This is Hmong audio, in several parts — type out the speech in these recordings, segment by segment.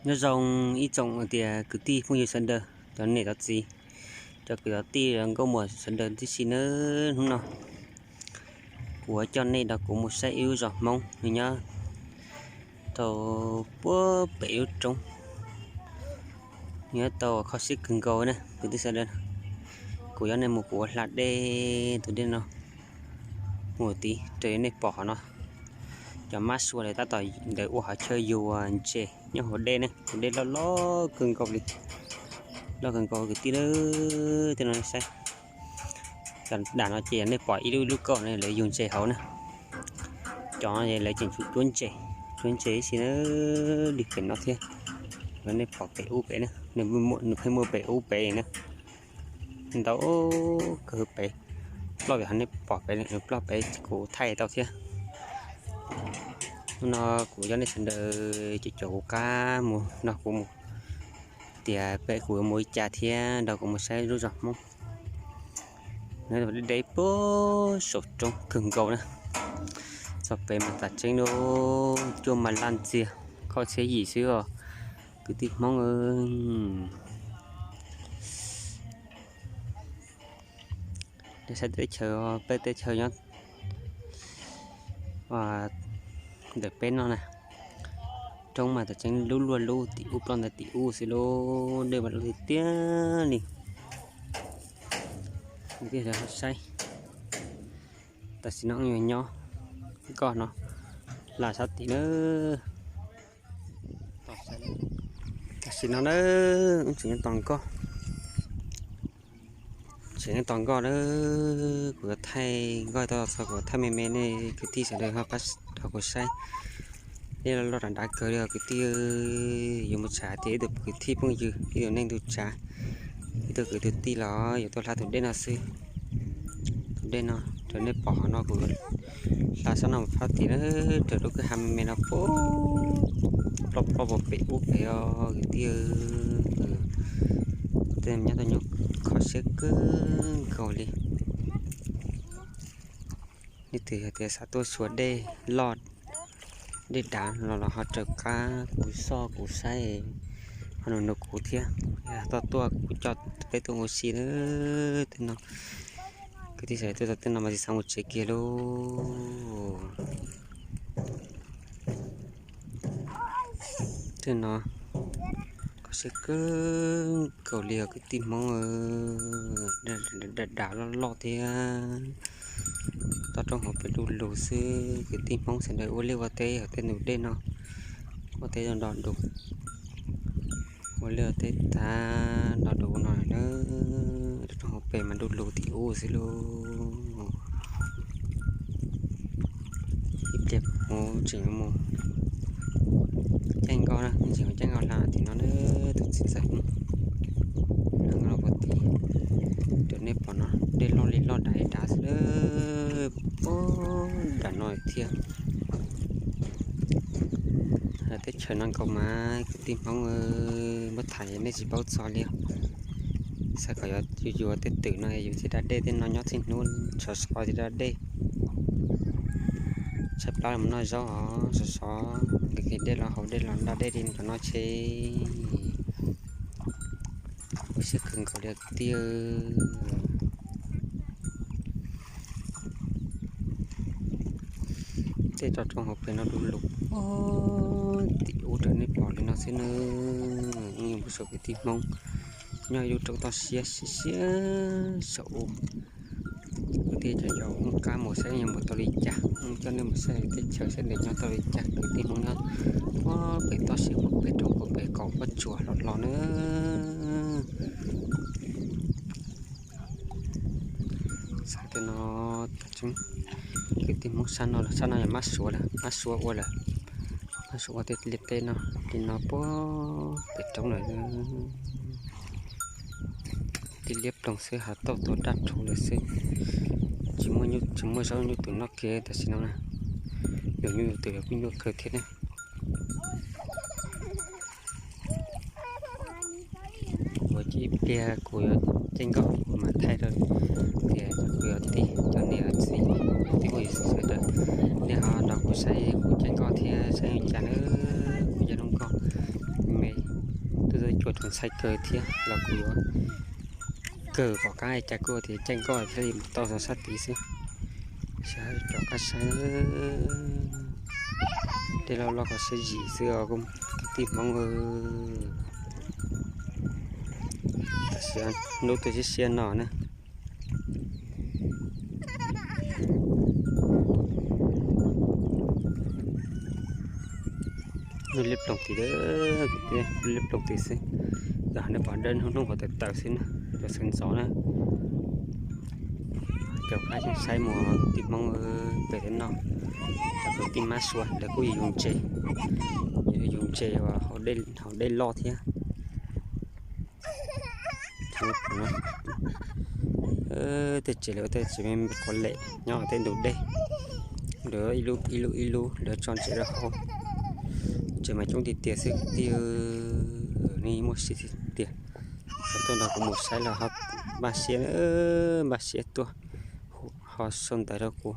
Nyob zoo ib tsoom tias kwv tij phooj ywg sawv daws, cov niam cov txiv, cov kwv cov tij nkauj muam sawv daws tib si nawb. Hnub no kuv yuav coj nej rau kuv mus saib ib lub zos Hmoob nws nyob rau puag pem ib lub roob, nyob tau kho siab kawg nkaus na kwv tij sawv daws. Kuv coj nej mus kuv ua hla dej tus dej no mus tid raws li nej pom hov no. Cov mab sua lawv tab tom ntawd ua hov chaw yug ntses nyob hauv dej ne, hauv dej loj loj kawg nkaus li, loj kawg nkaus kwv tij. Tej no saib, cov dam no ces yog nej pom ib lub ib lub kauj ne, lawv yug ntses hauv na. Cov no lawv tseem tshuav cuab ntses, cuab ntses ib si na, li pem no thiab. Lawv nej pom pem ub pem na, nws pheej muaj pem ub pem na, ntau kawg pem, ploj pem hov nej pom pem, ploj pem kuv thaij tau thiab. Hnub no kuv coj nej sawv daws cov kuv qab mus nrog kuv mus, tias peb kuv yuav mus li cas thiab nrog kuv mus saib lub zos Hmoob. Deb deb puag saum roob kawg nkaus na. Txog pem mas tam tseeb lub cuaj mas laj ntxiag, kaum txhiab yim xwb os kwv tij Hmoob. Nej saib teb chaws, peb teb chaws nyob ntawm peb no na, roob mas tam tseeb lub luaj lub tim ub ploj ntawd tim ub xwb, lub dej mas loj tiag tiag li. Saib, tam sim no yuav nyob nkoj no, hla sab tim na. Tam sim no na, wb tseem nyob tom nkoj, tseem nyob tom nkoj na. Kuv yuav thaij nkoj tau txog kuv thaij me me nej kwv tij sawv daws ho kuv saib. Dej loj loj dav dav kawg li os kwv tij. Yuav mus tsham tias ib tug kwv tij phooj ywg, ib tug neej tus tsav, ib tug kwv tus tij los yuav tuaj hla tus dej no xwb. Tus dej no raws nej pom hov no, kuv hla sab no mus phab tim na, raws lub kwj ha me me no puag, ploj ploj puag pem ub pem os kwv tij. Tej nyob tau nyuaj kho siab kawg nkaus li. Leej twg yog tias xav tuaj xyuas dej loj dej dav los los ho raws qab kuv soj kuv saib, ho nug nug kuv thiab. Tuaj tuaj kuv coj peb tuaj ua si na. Tej no kwv tij sawv daws, tuaj txog tej no mas tsis xav mus tsev kiag lauj. Tej no kho siab kawg nkaus li os kwv tij Hmoob, dav dav loj loj thiab. Toj roob hauv pes du lug xwb, kwv tij Hmoob sawv daws ua liaj ua teb hauv tej ntug dej no, ua teb zoo nto dus, ua liaj ua teb tag nto dus no na. Toj roob hauv pes mas du lug tim ub xwb lauj. Ib pliag kuv tseem mus caij nkoj na, tseem mus caij nkoj hla tim no na, tus txiv ntxawm no los puag tim. Raws nej pom no dej loj li loj dav li dav xwb, puag nram no thiab. Teb chaws no nkaus mas kwv tij Hmoob, muab tham nej tsis paub txog li. Xav kom yuav yus tej twm no yus txiv da dej tej no nyob txhij hnub sov sov txiv da dej, tshaib plab los noj zaub os, sov sov nqis dej los haus dej los da dej li cov no ces ua siab kawg nkaus li kwv tij. Tej toj roob hauv pes no du lug tim ub raws nej pom li no xwb na. Ib tsoom kwv tij Hmoob nyob ib lub roob toj siab siab siab saum ub. Kwv tij, cov yog mus qab mus saib yuav mus tau li cas, coj nej mus saib teb chaws saib nws nyob tau li cas. Kwv tij Hmoob nyob puag pem toj siab puag pem roob puag pem kaum pob tsuas hlo hlo na. Xav tej no, kwv tij Hmoob, sab no los sab no yog mab suav lawm, mab suav ua lawm. Mab suav ua tej liaj teb no, li no puag pem roob lawm. Tib liab ploog xwb, hav tauj tuag daj rhuv lawm xwb. Tsis muaj, tsis muaj zaub nyuj twm noj kiag tam sim no na. Yus nyuj yus twm los kuj nyuaj kawg thiab ne. Kuv ib pliag kuv yuav caij nkoj kuv mam thaij rau tias kuv yuav tig rau nej txiv, tij phooj ywg sawv daws, nej ho nrog kuv saib kuv caij nkoj thiab saib li cas nawb. Kuv caij lub nkoj me Ntxhais kawg thiab los kuv yuav kawg pom qab cas kuj tias caij nkoj thiaj li mus tau txog sab tid xwb. Sab rov qab saib, dej loj loj kho siab zim xwb os kwv tij Hmoob. Tam sim hnub tuaj siab siab no na. Lub liab ploog tid, lub liab ploog tid xwb. Yog nej pom dawb hnub hnub qhov tawm tawm xwb na, cov sawv ntxov na. Cov qab saib mus kwv tij Hmoob pem tej no, cov kwv tij mab sua lawv kuj yug ntses, yug ntses hauv dej loj thiab. Tej tsev lawv tej tsev me me quav lem nyob tej ntug dej, lawv ib lub ib lub ib lub lawv tso ntses rau hauv. Tsev mas coob tiag tiag xwb kwv tij, nej muaj siab tiag. Tuaj nrog kuv mus saib los ho npaj siab, npaj siab tuaj ho sau ntawv rau kuv,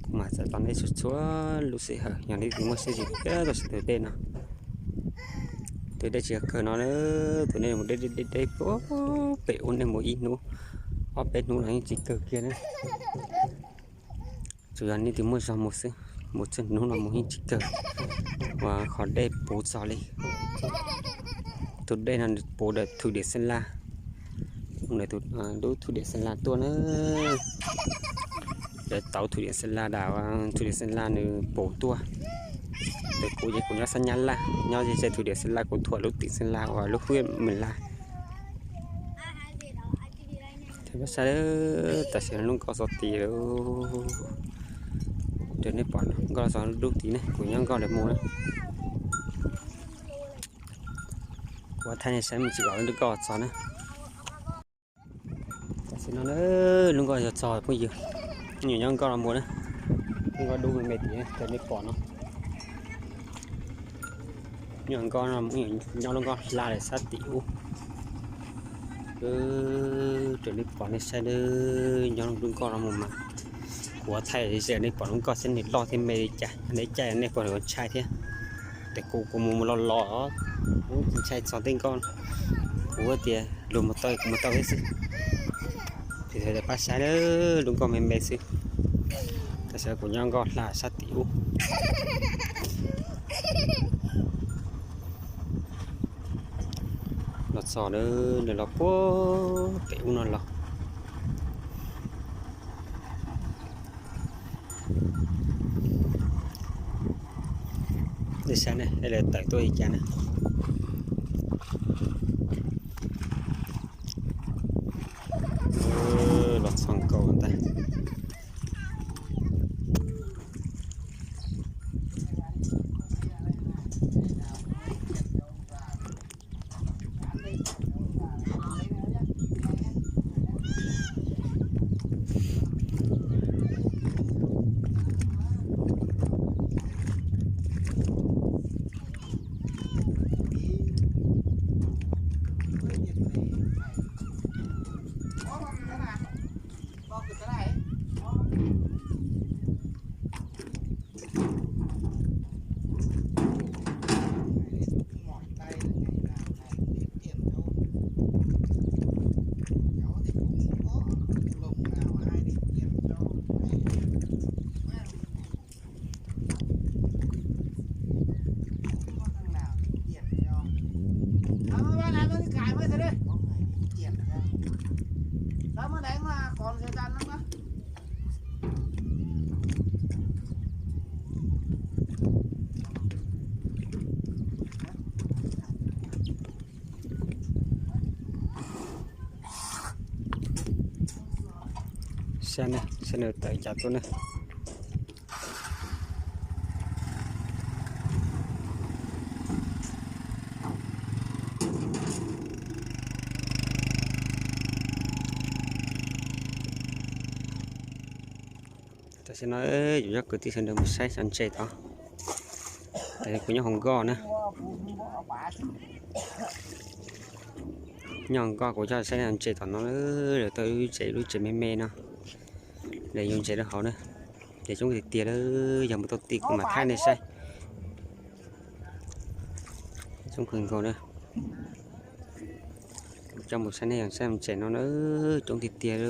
kuv mam txais tos nej txhua txhua lub sij hawm yog nej tsis muaj siab zim peb tuaj saib tus dej no. Tus dej tsis yog kawg no, tus nej mus deb deb deb pem ub nej mus ib hnub ob peb hnub no yeej tsis kawg kiag na. Tsuas yog nej twb muaj zog mus xwb, mus txog hnub no mus yeej tsis kawg, uas qhov dej puv txog li. Tus dej no nws puv dawm Thum Diam Xeem Las, lub Thum Diam Xeem Las tuaj na. Lawv tauv Thum Diam Xeem Las dam, Thum Diam Xeem Las nws puv tuaj. Ntawm kuv ces kuv nyob sab Nyab Laj, nyob ze ze Thum Diam Xeem Las, kuv thuam lub tỉnh Xeem Las uas lub huyện Mường Lad. Saib, tam sim no lub nkoj txog tid lawm. Raws nej pom nkoj txog dub tid ne, kuv nyob nkoj lawm mus na. Kuv thaij nej saib me ntsis kom lub nkoj txog na. Tam sim no lub nkoj yog txog phooj ywg, nyuam nyob nkoj los mus na. Lub nkoj dub me me tid raws nej pom no. Nyuam nkoj no nyob lub nkoj hla lawm sab tim ub. Raws nej pom nej saib, nyob lub nkoj no mus mas kuv thaij ze nej pom lub nkoj saib nws loj thiab me li cas, nej caij nej puas ntshai thiab. Tes kuv kuv mus mus los los, kuv tsis ntshai txog tej nkoj, kuv tias luag mus tau kuv mus tau thiab xwb. Ces pab saib lub nkoj me me xwb. Tam sim kuv nyob nkoj hla sab tim ub. Los txog, nws los puag pem ub no los. Nej saib ne, lawv tawm tuaj li cas na. Los txog nkaus ntag. Saib ne, saib nws tawm cas tuaj ne. Tam sim no yus cov kwv tij sawv daws mus saib cov ntses tod. Kuv nyob hauv nkoj na. Nyob hauv nkoj kuv coj saib ntses tom no, lawv tau lub tsev, lub tsev me me no. Lawv yuav ntses rau hauv na. Ces coob tiag tiag, yog mus tau tid kuv mam thaij nej saib. Coob kawg nkaus na. Coj mus saib nej saib tsev no na, coob tiag tiag,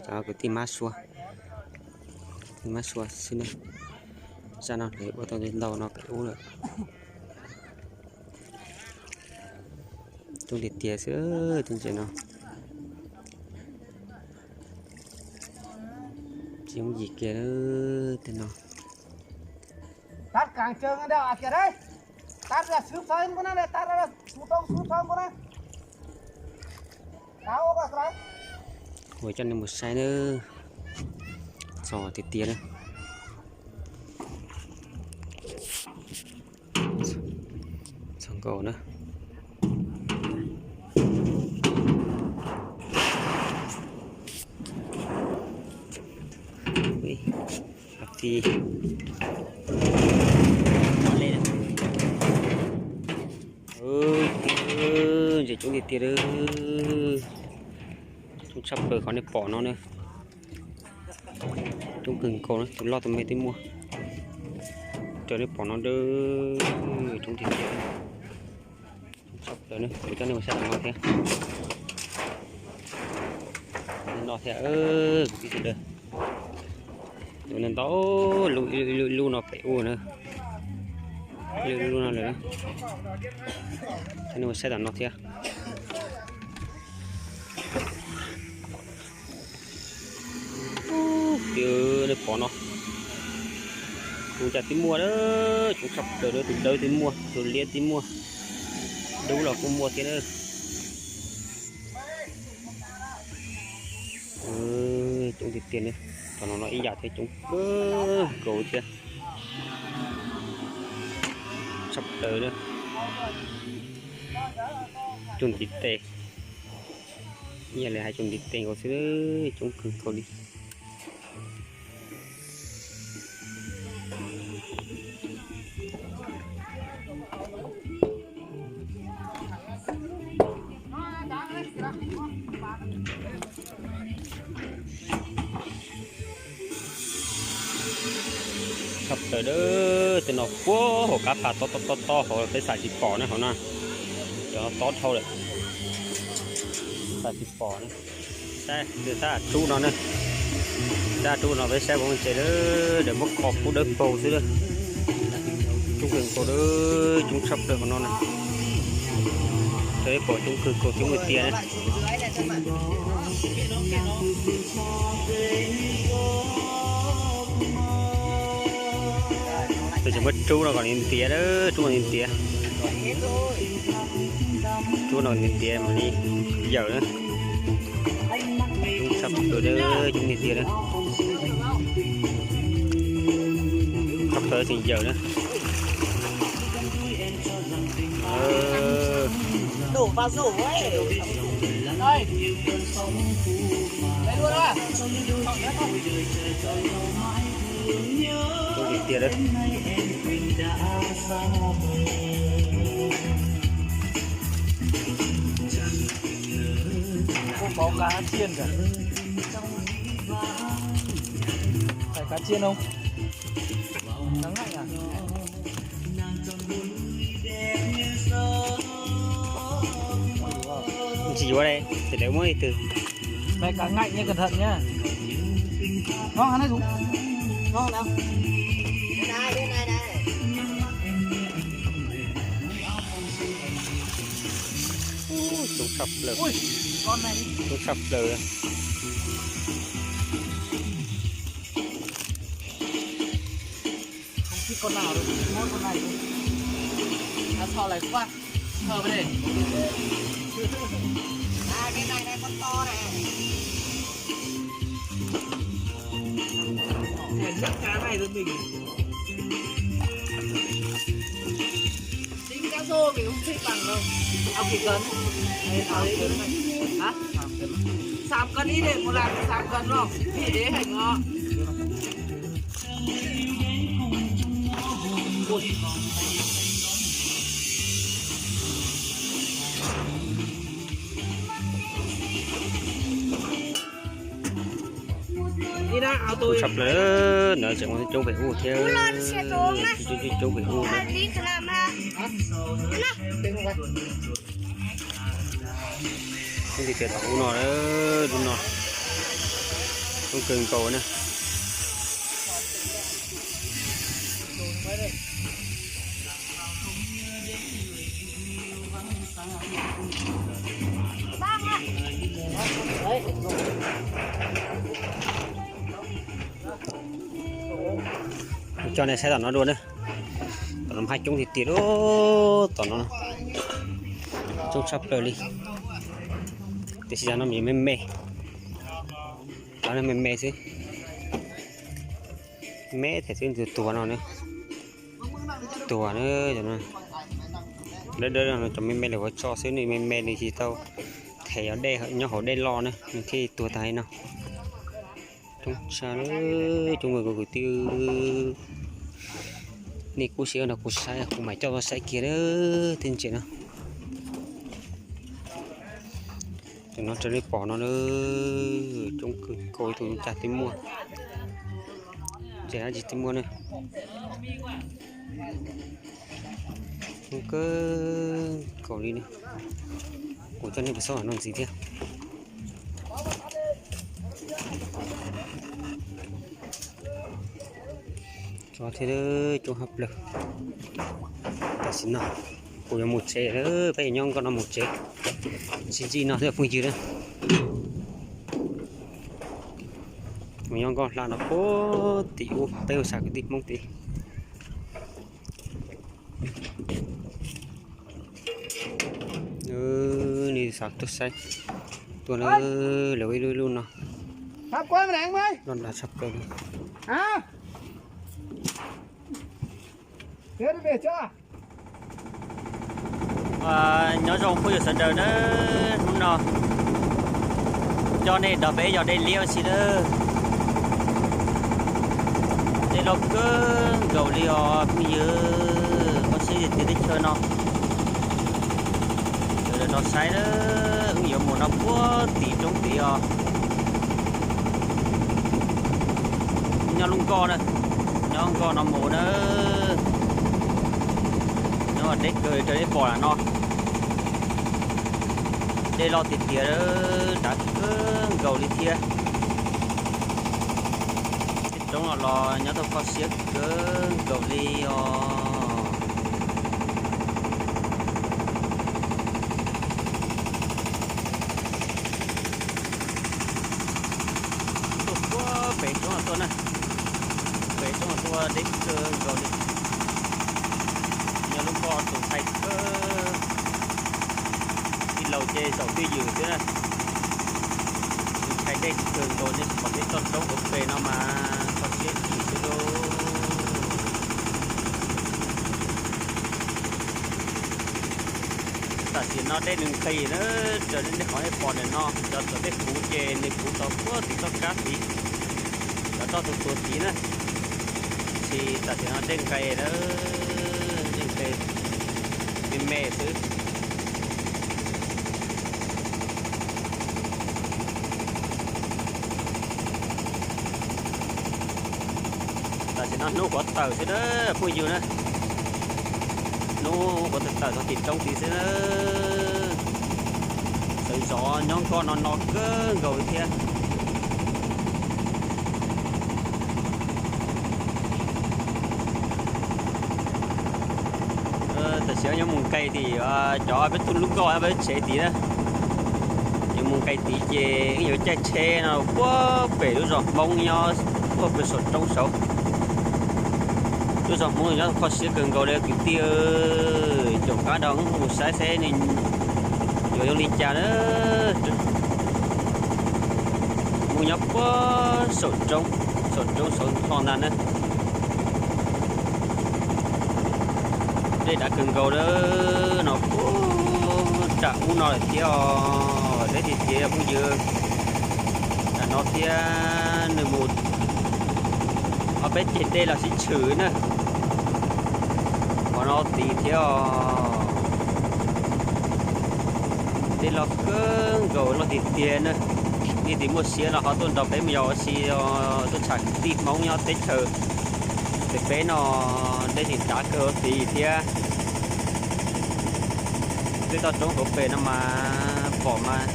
cov kwv tij mab sua, mab sua xwb na. Zaj no lawv ua tau ntau no pem ub lawm. Coob tiag tiag xwb, tsev no tsis yooj yim kiag tej no. Ua coj nej mus saib na, txog tiag tiag na. Txog nkaus na. Ntses coob tiag tiag, coob tshaj plaws qhov nej pom no na. Coob kawg nkaus na, tus loj tus me twb muaj. Raws nej pom no na, coob tiag tiag. Coob tshaj plaws na, kuv coj nej mus saib tom no thiab. No thiab, kwv tij sawv daws. Tus no ntau, ib lub ib lub no pem ub na. Ib lub ib lub no lawm na. Coj nej mus saib tom no thiab. Tus nej pom no, tus cas twb muaj, coob tshaj plaws, tus dawb twb muaj, tus liab twb muaj, dub los kuj muaj thiab na. Coob tiag tiag na, tom no no ib yam thiab, coob kawg nkaus thiab. Tshaj plaws na. Coob ntiv tes, ib yam li hais coob ntiv tes nkaus xwb, coob kawg nkaus li. Tshaj plaws, tej no puag hauv qab phav tob tob tob tob hauv peb xav tsis pom na hauv na. Cov no tob dhau lawm, xav tsis pom na. Saib, saib rub no na, saib rub no peb saib ua ntses lawm, muab kho kub dawb paug xwb lawm. Coob kawg nkaus, coob tshaj plaws qhov no na. Raws peb pom coob kawg nkaus, coob tiag tiag na. Tab sis muab rub no kom nws ntiav, rub no nws ntiav, rub no nws ntiav mam li yawm na. Coob tshaj plaws, coob tiag tiag na. Tshaj plaws tseem yawm na. Coob tiag tiag na. Có cá chiên kìa. Phải cá chiên không? Cá ngạnh à? Tsis yuav li, ces lawv muab li twg. Phải cá ngạnh nha, cẩn thận nha. Ngon hả, này Dũng? Ngon lắm. Đây, đây, đây, đây. Coob tshaj plaws. Ui, con này. Coob tshaj plaws. Không thích con nào đâu, mỗi con này thôi. Nó so lại quá. Thơm đấy. À, cái này này, con to này. Để nước cá này rồi mình Tính cá rô mình không thích bằng đâu. Ông chỉ cần. Đây, tám cân. Hả? Tám cân ít đi, một lạng tám cân không? Thì để hành nó. Ui. Coob tshaj plaws, ntawd tseem muaj coob pem ub thiab. Coob, coob pem ub na. Coob tiag tiag tom ub no, lub no coob kawg nkaus na. Coj nej saib tom no dua na. Tom no haj coob tiag tiag li, tom no coob tshaj plaws li. Tiam sis no me me, me me xwb, me them xwb, tuag no, tuag na. Dawb dawb no cov me me lawv ua tso xwb, nws me me nws tsis tau them, yog dej nyob hauv dej loj na nws thiaj tuag tag li no. Coob tshaj, coob kawg nkaus kwv tij. Nej kub siab nrog kuv saib, kuv mam coj tuaj saib kiag na, tej ntses no. Cov no raws nej pom no, coob kawg nkaus, ib tug cag twb muaj, ntses dab tsi twb muaj na. Coob kawg nkaus li na. Kuv coj nej mus xauj no ntxiv thiab. Coob thiab, coob tshaj plaws. Tam sim no kuv yuav mus tsev, peb yuav nyob nkoj no mus tsev. Sib ntsib no thiab phooj ywg na. Mus nyob nkoj hla no puag tim ub, peb ua sam kwv tij Hmoob tid. Nej xav tuaj saib, tuaj na, lawv ib lub ib lub no. Loj nrag tshaj plaws li. Nyob zoo phooj ywg sawv daws na, hnub no coj nej nrog peb yos dej liab ua si na. Dej loj kawg nkaus li os phooj ywg, koj saib tiag tiag teb chaws no. Sawv daws nrog saib na, wb yuav mus no puag tim roob tid os. Nyob lub nkoj na, nyob nkoj no mus na. Nyob deb kawg raws nej pom lam no. Dej loj tiag tiag, dav kawg nkaus li thiab. Tej roob no los nyob tau kho siab kawg nkaus li os. Tuaj puag pem roob no tuaj na, pem roob no tuaj deb kawg nkaus li. Nyob lub nkoj tus ntxhais kawg, tij laug ces zaum twj ywm xwb na. Tus ntxhais dej kawg nkaus, nej pom tej toj roob hauv pes no mas kho siab kawg xwb lauj. Tam sim no dej nws nqis na, raws li nej qhov nej pom ntawm no, cov tom tej kuv ces nws puv tau puag tim toj kab tid, cov roj tus tuag tid na. Tab sis tam sim no dej nqis na, dej nqis me me xwb. Tam sim no hnub quav tawm xwb na phooj ywg na, hnub quav tawm tawm txog tim roob tid xwb na. Sawv zov nyob nkoj no no kawg nkaus li thiab. Tam sim no yuav mus nqis tim cov peb tug lub nkoj peb tsev tid na. Yuav mus nqis tid ces wb yuav caij tsheb no puag pem lub zos Hmoob nyob puag pem saum roob saud. Lub zos Hmoob nyob kho siab kawg nkaus li kwv tij, caum qab nrog wb mus saib seb nws yuav zoo li cas na. Mus nyob puag saum roob, saum roob saud hlo ntag na. Dej dav kawg nkaus na, no puag nram ub no lawm thiab os, deb tiag tiag phooj ywg. Nram no thiab nws mus ob peb ceg dej los sib tshwm na. Qhov no tid thiab os. Dej loj kawg nkaus, loj tiag tiag na. Nej twb muaj siab los ho tuaj nrog peb mus yos ua si, tuaj tsham kwv tij Hmoob nyob teb chaws pem peb no, dej tseem dav kawg ua si thiab. Tej toj roob hauv pes no mas pom mas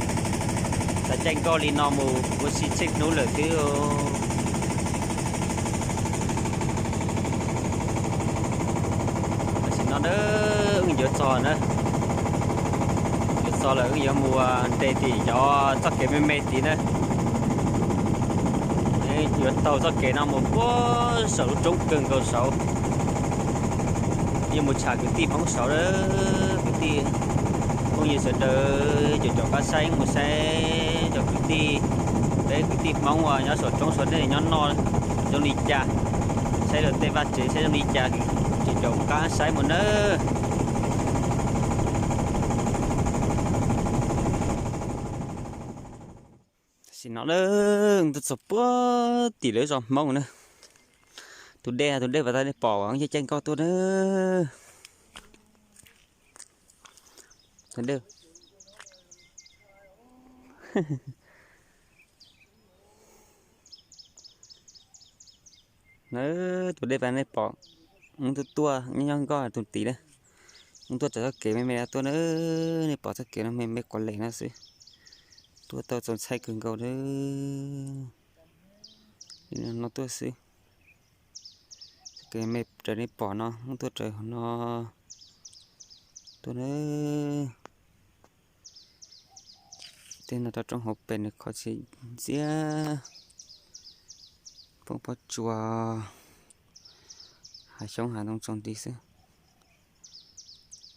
txav caij nkoj li no mus ua si txheej hnub lawm xwb. Tam sim no na, wb yuav txog na, yuav txog lawm, wb yuav mus nres tim cov txoj kev me me tid na. Yuav taug txoj kev no mus puag saum lub roob kawg nkaus saud, yuav mus tsham kwv tij Hmoob saud, kwv tij phooj ywg sawv daws, caum caum qab saib mus saib cov kwv tij, peb kwv tij Hmoob uas nyob saum roob saud nej nyob noj zoo li cas, saib lawv tej vaj tsev saib zoo li cas, caum caum qab saib mus nawb. Tam sim no na, tuaj txog puag tim lawv zos Hmoob na. Tus dej, tus dej pas tas nej pom yeej caij nkoj tuaj na. Tus dej na, tus dej pas nej pom, wb tuaj tuaj nyob nyob nkoj tus tid na. Wb tuaj raws txoj kev me me no tuaj na, nej pom txoj kev no me me quav lem no xwb. Tuaj tau txaus ntshai kawg nkaus na. Li no tuaj xwb. Txoj kev me raws nej pom no, wb tuaj raws hauv no tuaj na. Tej no toj roob hauv pes nws kho tsis ntxiab, poob pob tsuas, hav xyoob hav ntoo tsaus nti xwb.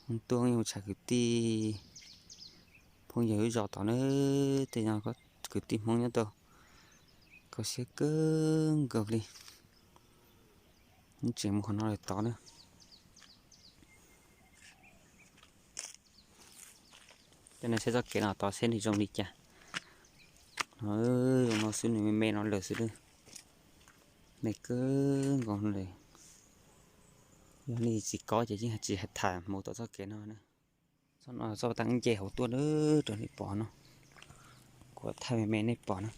Wb tuaj wb yuav tsham kwv tij phooj ywg wb zos tod na, tej no kwv tij Hmoob nyob tau kho siab kawg nkaus li. Wb tseem mus qhov no lawm tod na. Coj nej saib txoj kev no tod seb nws zoo li cas. No, zoo no xwb, nws me me no lawm xwb. Me kawg nkaus li. Yog nej tsis kov ces yeej tsis tham mus tom txoj kev no na. Txoj no txoj tag nce hauv tuaj na, raws nej pom no. Kuv thaij me me nej pom na.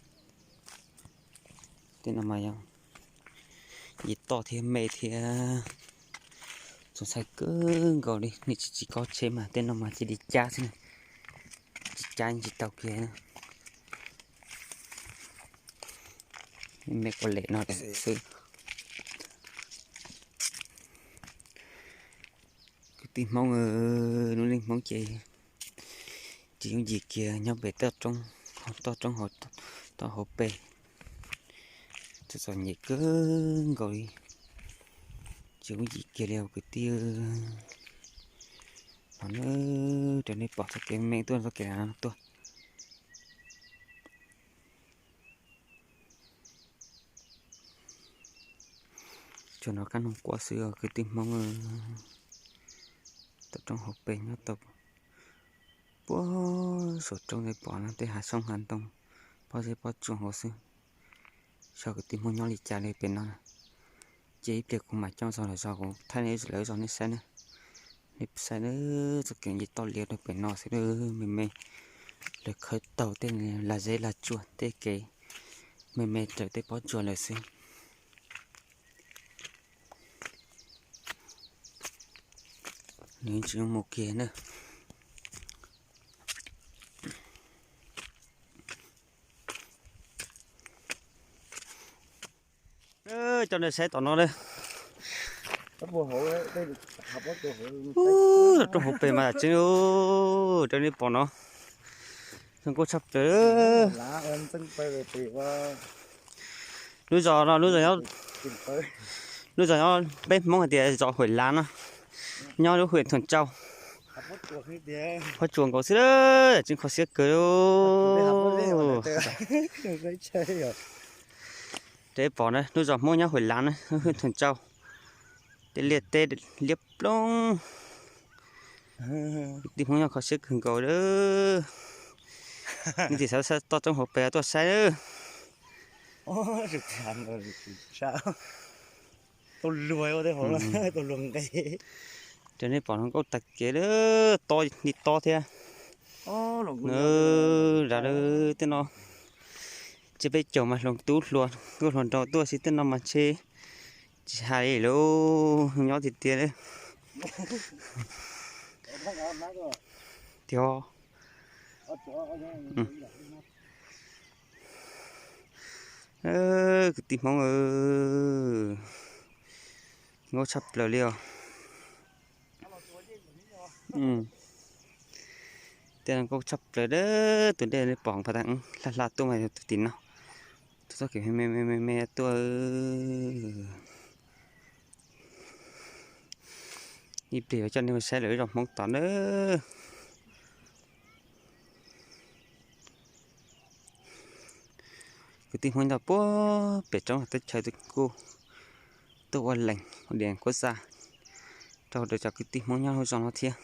Tej no mas yog yim toj thiab me thiab. Txaus ntshai kawg nkaus li, nej tsis tsis kov tsheb mas tej no mas cia li cab xwb na. Tsis cab tsis tau kiag. Me quav lem no xwb. Kwv tij Hmoob, lub neej Hmoob ces tsis yooj yim kiag nyob pem toj roob, toj roob hauv, toj hauv pes. Txom txom nyem kawg nkaus li, tsis yooj yim kiag li kwv tij. No na, raws nej pom txoj kev me tuaj, txoj kev no tuaj. Tsuas nov qab noog quaj xwb os kwv tij Hmoob. Toj roob hauv pes nyob tau puag saum roob, nej pom no tej hav xyoob hav ntoo, pob zeb pob tsuas hauv xwb. Xyov kwv tij Hmoob nyob li cas li pem no. Ces ib pliag kuv mam coj txog lawv zos, kuv thaij nej lawv zos nej saib na. Nej saib na, txoj kev nce toj liab rau pem no xwb, me me, lawv khawb taug tej lag zeb lag tsuag, tej kev me me raws tej pob tsuas lawm xwb. Nws tsis mus kiag na. Coj nej saib tom no na. Roob hauv pes mas tseeb, raws nej pom no, zoo nkauj tshaj plaws. Lub zos no, lub zos nyob, lub zos nyob peb Hmoob hais tias zos Huam Lav no, nyob lub huyện Thuận Châu. Pob tsuas nkaus xwb, tseeb kho siab kawg. Raws pom na, lub zos Hmoob nyob Huam Lav na, huyện Thuận Châu. Tej liaj teb liab ploog. Kwv tij Hmoob nyob kho siab kawg nkaus lawm. Nej sim xav toj roob hauv pes tuaj saib. Raws nej pom no nkauj tag kev lawm, tob li tob thiab. Nws rav lawm tej no. Ces peb caug mas hluas tub hluas nkauj hluas nraug tuaj, tsis tej no mas ntshe tsis hais li lawm, nyob tiag tiag li. Tiag, Kwv tij Hmoob, nkauj tshaj plaws li os. Tej no nkauj tshaj plaws, tus dej pom npog tas hla hla tuaj mas tus tim no, tus txoj kev me me me me tuaj. Ib pliag yuav coj nej mus saib lawv zos Hmoob tod nawb. Kwv tij Hmoob nyob puag pem roob teb chaws kuj tuaj ua lees ua diam kuab xa rau cov kwv tij Hmoob nyob lub zos no thiab.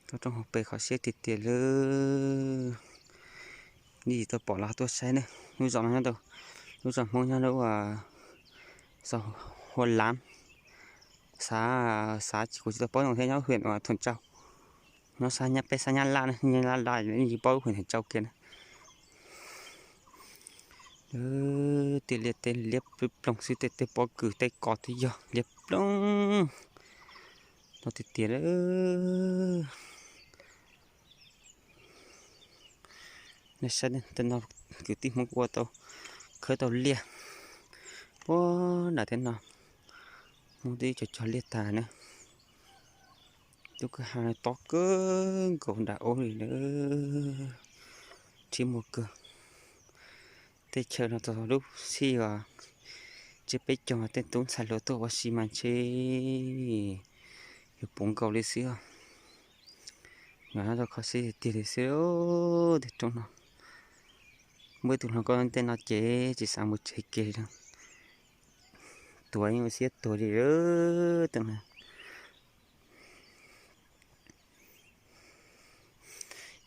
Tuaj roob hauv pes kho siab tiag tiag li. Nej tsis tau pom los tuaj saib ne. Lub zos no nyob rau lub zos Hmoob nyob lub xav Hua Lav, xav, xav tsis, kuv tsis tau paub zoo thiab, nyob huyện Thuận Châu, nyob sab Nyab, peb sab Nyab Laj na, Nyab Laj Laj, nej tsis paub huyện Thuận Châu kiag na. Tej liaj teb liab ploog xwb, tej tej pob kws tej kos twb yog liab ploog no tiag tiag. Nej saib tej no, kwv tij Hmoob kuj ua tau, khawb tau liaj puag nram tej no, Hmoob twb cog cog liaj tag na. Tus kwj ha no tob kawg nkaus nram ub li na, rhiab muag kawg. Tej chaw no txog lub sij hawm tsiab peb caug mas tej tub ntxhais hluas tuaj ua si mas ntshe yuav puv nkaus li xwb. Nyob rau kho siab tiag tiag li xwb. Tej roob no, muaj ib tug hluas nkauj tej no ces tsis xav mus tsev kiag li. Tuag yeej ua siab tuag li tej no.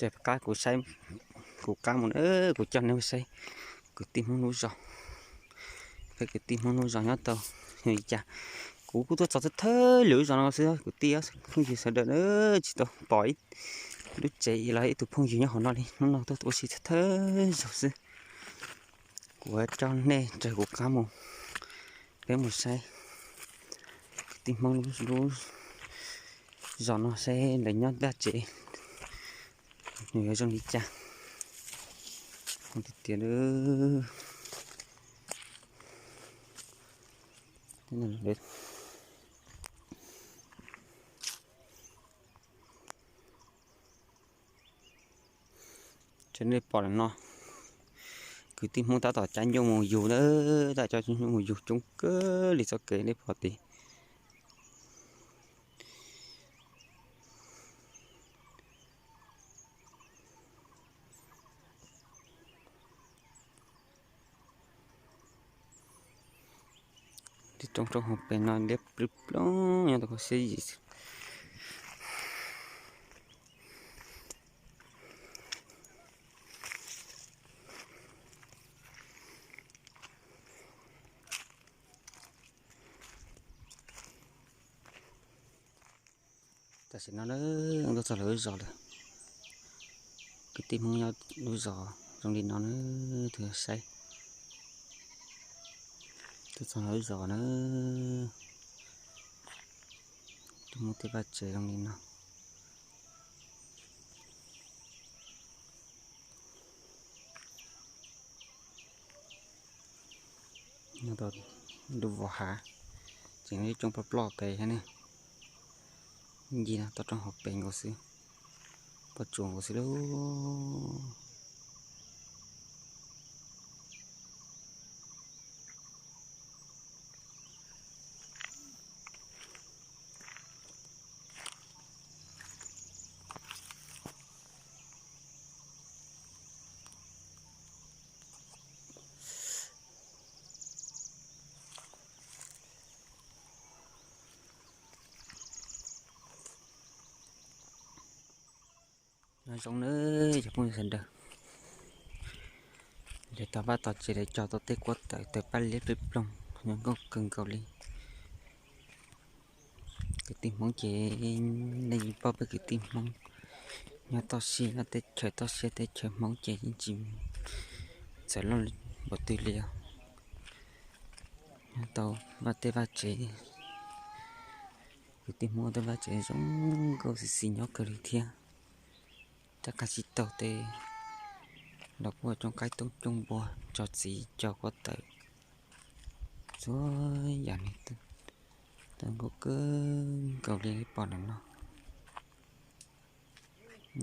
Rau qab kuv saib, kuv qab mus, kuv coj nej mus saib kwv tij Hmoob lub zos. Peb kwv tij Hmoob lub zos nyob tau li cas. Kuv kuj tuaj txog thawj lwm lub zos no xwb kwv tij phooj ywg sawv daws, tsis tau pom ib lub tsev los ib tug phooj ywg nyob hauv no li. Hnub no tuaj ua si thawj zaug xwb. Kuv coj nej raws kuv qab mus, peb mus saib kwv tij Hmoob lub zos no seb lawv nyob vaj tsev nws yuav zoo li cas. Tiag tiag, nej pom lawm no, kwv tij Hmoob tab tom caij ncuj mus yug na, tab tom caij ncuj mus yug coob kawg li txoj kev nej pom tid. Tej roob roob hauv pes no liab ploog ploog nyob tau kho siab yim xwb. Tam sim no na, tuaj txog lawv lub zos lawm. Kwv tij Hmoob nyob lub zos zoo li no na, tus saib. Tuaj txog lawv lub zos na, tuaj muaj tej vaj tsev zoo li no. Nyob tau lub vos hav, tseem ib coob ploj ploj pes thiab ne. Ncig no toj roob hauv pes nkaus xwb, poj tsuas nkaus xwb lauj. Nyob zoo nawb cov phooj ywg sawv daws, lawv tau vaj tau tsev, lawv cog tau tej kuab tawm tawm paj liab ploog ploog, nyob nkauj kawg nkaus li. Kwv tij Hmoob ces nej yeej paub peb kwv tij Hmoob nyob toj siab, nyob teb chaws toj siab teb chaws Hmoob ces yeej tsis txawm loj npaum twg li os. Nyob tau vaj tej vaj tsev, Kwv tij Hmoob tej vaj tsev zoo nkauj xis xis nyob kawg li thiab. Rov qab tsis taug tej los kuj coob qaib coob npua, tso txiv tso huab tawm, txhua yam li, tau nkauj kawg nkaus li pom ntawm no.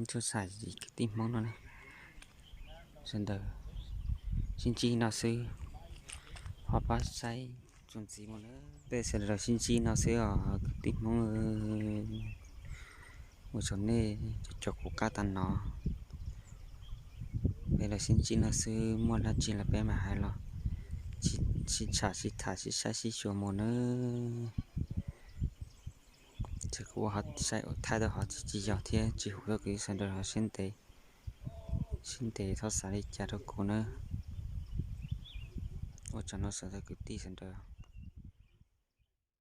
Txhua txhais kwv tij Hmoob no, sawv daws sib ntsib no xwb, ho pab saib txuas ntxiv mus na. Peb sawv daws sib ntsib no xwb os kwv tij Hmoob, ua tsaug nej cov kuv qab tas no. Peb los sib ntsib no xwb, muaj dab tsi los peb mam hais los sib tsham sib tham sib saib sib xyuas mus nawb. Txawm kuv ua saib ua thaij tau hov tsis tsis yog thiab tsis huv rau kwv sawv daws ho siab ntev, siab ntev thov xav li cas rau kuv nawb. Ua tsaug no sawv daws kwv tij sawv daws.